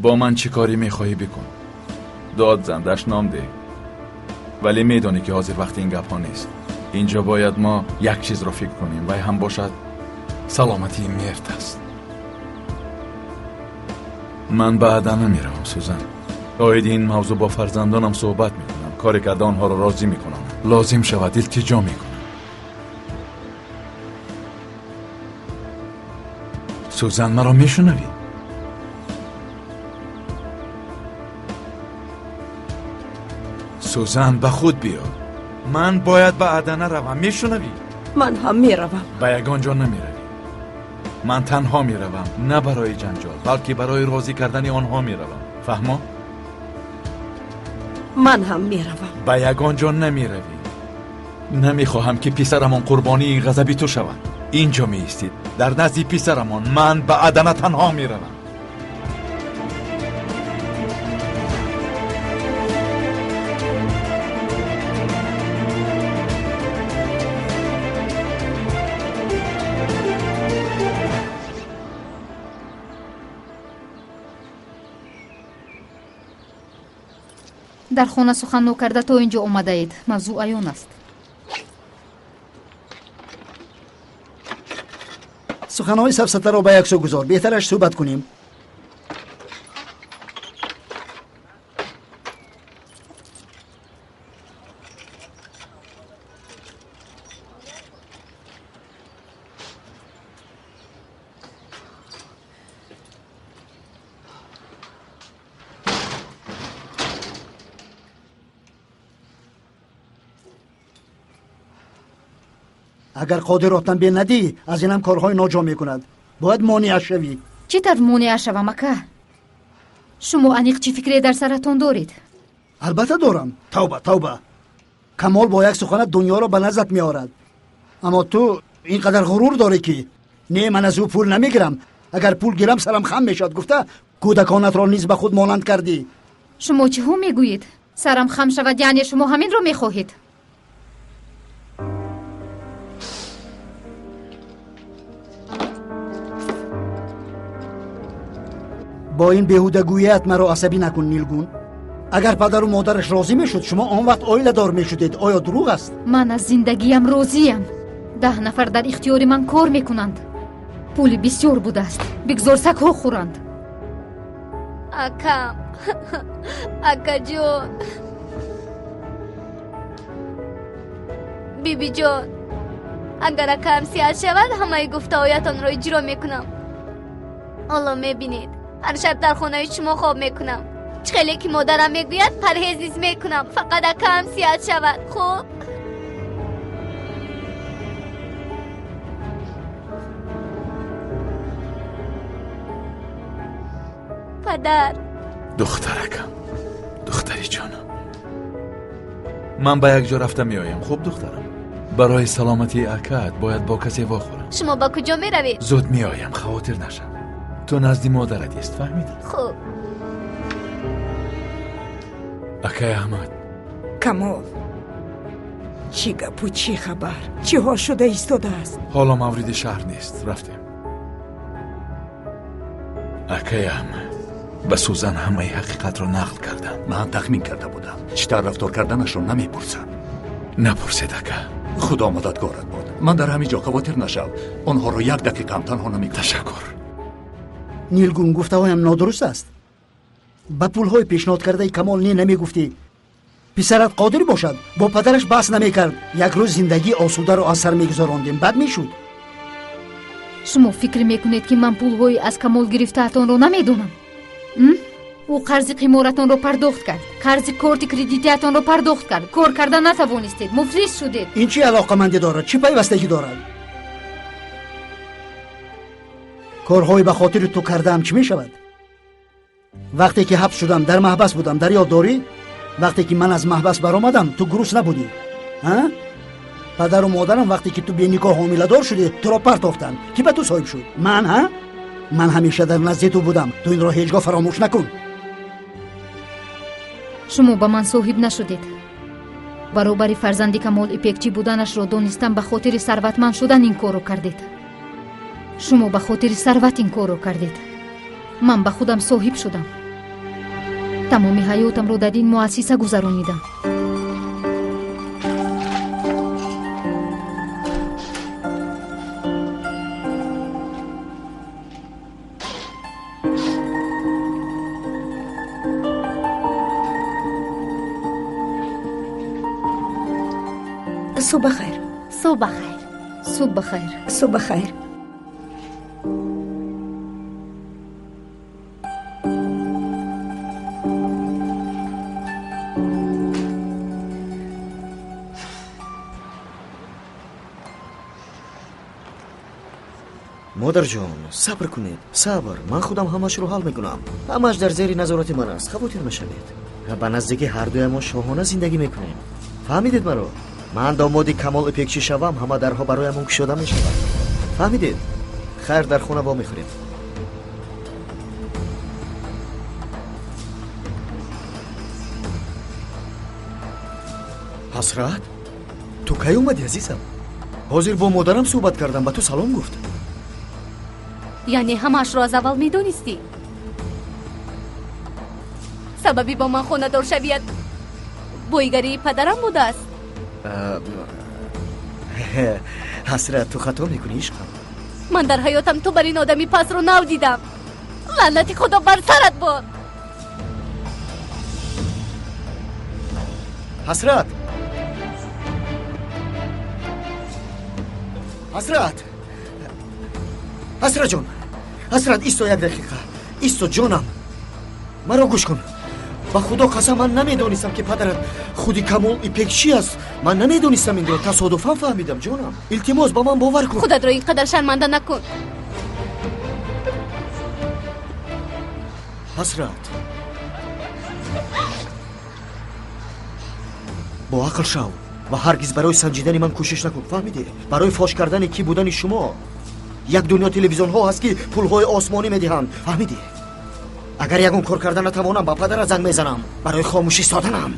Бо ман чӣ корӣ мехоҳӣ бикун. Дод зан, дашном деҳ. Вале медонӣ ки ҳозир вақти ин гапҳо нест. Инҷо бояд мо як чизро фикр кунем, вай ҳам бошад саломатии Мерт аст. Ман ба Адана меравам, Сузан. Оиди ин мавзӯъ бо фарзандонам суҳбат мекунам. Коре карда онҳоро розӣ мекунам. Лозим шавад илтиҷо мекунам. Сузан, маро мешунавӣ? Сузан, ба худ биё. Ман бояд ба Адана равам, мешунавӣ? Ман ҳам меравам. Ба ягон ҷо намеравӣ. Ман танҳо меравам, на барои ҷанҷол, балки барои розӣ кардани онҳо меравам. Фаҳмо? Ман ҳам меравам. Ба ягон ҷо намеравӣ. Намехоҳам ки писарамон қурбонии ғазаби ту шавад. Инҷо меистид, дар назди писарамон. Ман ба Адана танҳо меравам. Дар хона сухан нокарда то инҷо омадаед. Мавзӯъ аён аст. Суханҳои сафсатаро ба як сӯ гузор. Беҳтараш суҳбат кунем. Агар Қодирро танбеҳ надиҳӣ, аз инам корҳои ноҷо мекунад. Бояд монеа шавӣ. Чӣ тавр монеа шавам, ака? Шумо аниқ чӣ фикре дар саратон доред? Албатта дорам. Тавба, тавба. Камол бо як суханат дунёро ба назат меорад. Аммо ту ин қадар ғурур дорӣ ки не, ман аз ӯ пул намегирам. Агар пул гирам сарам хам мешавад гуфта кӯдаконатро низ ба худ монанд кардӣ. Шумо чиҳо мегӯед? Сарам хам шавад, яъне шумо ҳаминро мехоҳед? Бо ин беҳудагӯият маро асабӣ накун, Нилгун. Агар падару модараш розӣ мешуд, шумо он вақт оиладор мешудед. Оё дурӯғ аст? Ман аз зиндагиям розиям. 10 нафар дар ихтиёри ман кор мекунанд. Пули бисёр будааст. Бигзор сагҳо хӯранд. Акам, акаҷон, бибиҷон, агар акам сиҳат шавад, ҳамаи гуфтаҳоятонро иҷро мекунам. Ҳоло мебинед, ҳар шаб дар хонаи шумо хоб мекунам. Чӣ хеле ки модарам мегӯяд, парҳез низ мекунам. Фақат акам сиҳат шавад. Хуб? Падар. Духтаракам, духтари ҷонам, ман ба як ҷо рафта меоям. Хуб, духтарам, барои саломатии акаат бояд бо касе вохӯрам. Шумо ба куҷо меравед? Зуд меоям, хавотир нашав. Ту назди модарат ист, фаҳмидӣ? Хуб. Акай Аҳмад. Камол, чӣ гапу чӣ хабар? Чиҳо шуда истодааст? Ҳоло мавриди шаҳр нест, рафтем. Акай Аҳмад, ба Сузан ҳамаи ҳақиқатро нақл кардам. Ман тахмин карда будам. Чӣ тавр рафтор карданашро намепурсам. Напурсед, ака. Худо мададгорат бод. Ман дар ҳамин ҷо, хавотир нашав. Онҳоро як дақиқаам танҳо намекунам. Ташаккур. Нилгун, гуфтаҳоям нодуруст аст. Ба пулҳои пешниҳод кардаи Камол не намегуфтӣ. Писарат қодир бошад, бо падараш баҳс намекард. Як рӯз зиндагии осударо аз сар мегузарондем, бад мешуд. Шумо фикр мекунед, ки ман пулҳои аз Камол гирифтаатонро намедонам? Ӯ қарзи қиморатонро пардохт кард, қарзи корти кредитиатонро пардохт кард. Кор карда натавонистед, муфлис шудед. Ин чӣ алоқамандӣ дорад? Чӣ пайвастагӣ дорад? Корҳои ба хотири ту кардаам чӣ мешавад? Вақте ки ҳабс шудам, дар маҳбас будам, дар ёд дорӣ? Вақте ки ман аз маҳбас баромадам, ту гурус набудӣ. Падару модарам вақте ки ту беникоҳ ҳомиладор шудӣ, туро партофтанд. Кӣ ба ту соҳиб шуд? Ман, ҳа? Ман ҳамеша дар назди ту будам. Ту инро ҳеҷ гоҳ фаромӯш накун. Шумо ба ман соҳиб нашудед. Баробари фарзанди Камол Ипекчӣ буданашро донистам, ба хотири сарватманд шудан ин корро кардед. Шумо ба хотири сарват ин корро кардед. Ман ба худам соҳиб шудам. Тамоми ҳаётамро дар ин муассиса гузаронидам. Субҳ бахайр. Субҳ бахайр. Субҳ бахайр. Субҳ бахайр. Модарҷон, сабр кунед, сабр. Ман худам ҳамашро ҳал мекунам. Ҳамаш дар зери назорати ман аст. Хавотир машавед. Ба наздики ҳардуямон шоҳона зиндагӣ мекунем. Фаҳмидед маро? Ман домоди Камол Ипекчӣ шавам, ҳама дарҳо бароямон кушода мешавад. Фаҳмидед? Хайр, дар хона вомехӯрем. Ҳасрат, ту кай омадӣ, азизам? Ҳозир бо модарам суҳбат кардам, ба ту салом гуфт. Яъне ҳамаашро аз аввал медонистӣ? Сабаби бо ман хонадор шавият боигарии падарам будааст? Ҳасрат, ту хато мекунӣ, ишқам. Ман дар ҳаётам ту бар ин одами пасро нав дидам. Лаънати Худо бар сарат бод. Ҳасрат, ҳасрат, ҳасратҷон, ҳасрат, исто як дақиқа, исто ҷонам, маро гӯш кун. Ба Худо қасам, ман намедонистам, ки падарат худи Камол Ипекчӣ аст. Ман намедонистам инро, тасодуфан фаҳмидам, ҷонам. Илтимос, ба ман бовар кун. Худатро ин қадар шарманда накун. Ҳасрат, бо ақл шав ва ҳаргиз барои санҷидани ман кӯшиш накун, фаҳмидӣ? Барои фош кардани кӣ будани шумо як дунё телевизионҳо ҳаст, ки пулҳои осмонӣ медиҳанд, фаҳмидӣ? Агар ягон кор карда натавонам, ба падарат занг мезанам барои хомӯш истоданам.